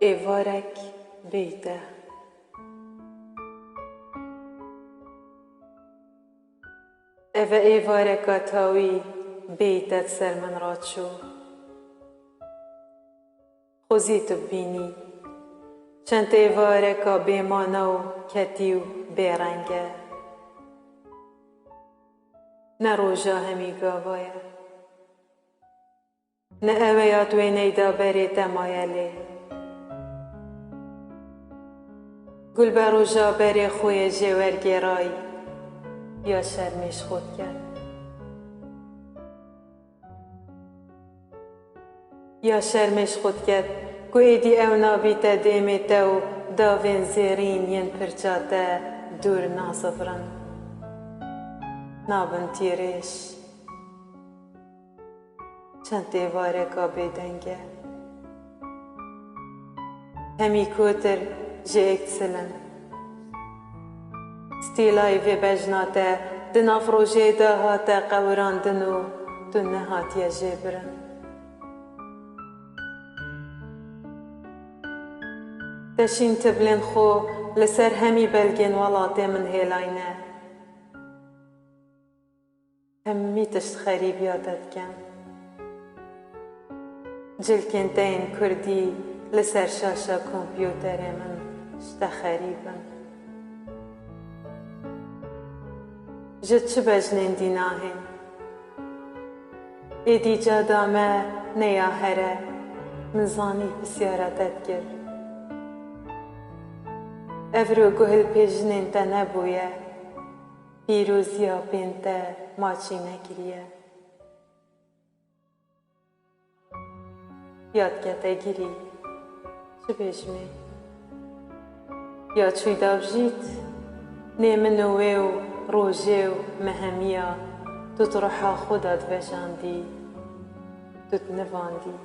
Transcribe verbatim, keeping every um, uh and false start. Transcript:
Êvarek bêyî te. Ev e êvareka tawî bêyî te di ser min re çû. Xwezî tu bibînî, çend êvareka bêmana û ketî û bêreng e. Ne roja hemî gava ye. Ne ew e ya di wêneyê de berê te maye lê. Gul be roja berê xwe yê jê wergêrayî, ya şermê ji xwe diket. Ya şermê ji xwe diket ku êdî ew nabîte dêmê te û davên zêrîn yên pirça te dûr nazivirin. Nabin tîrêj. Çend êvareka bêdeng e. Hemî kotir ji êk disilin. Stîlayê vê bejna te di nav rojê de hate qewirandin û tu nehatiye jê birin. Te şîn tibilên xwe li ser hemî belgên welatê min hêlayne. Hemî tişt xerîbiya te dikin. Cilkên te yên kurdî li ser şaşa kompûterê min ji te xerîb in. Ji çi bejnên dî nahên? Êdî cada me ne ya here, min zanî pisyara te dikir. Evro guhil pê jinên te nebûye. Pîroziya bên te maçî nekiriye. Ya dikete girî, çi bêjimê? Ya çûyî davjît, nê min û wê û rojê û me hemiya tu di ruha xwe de divejandî, tu dinivandî.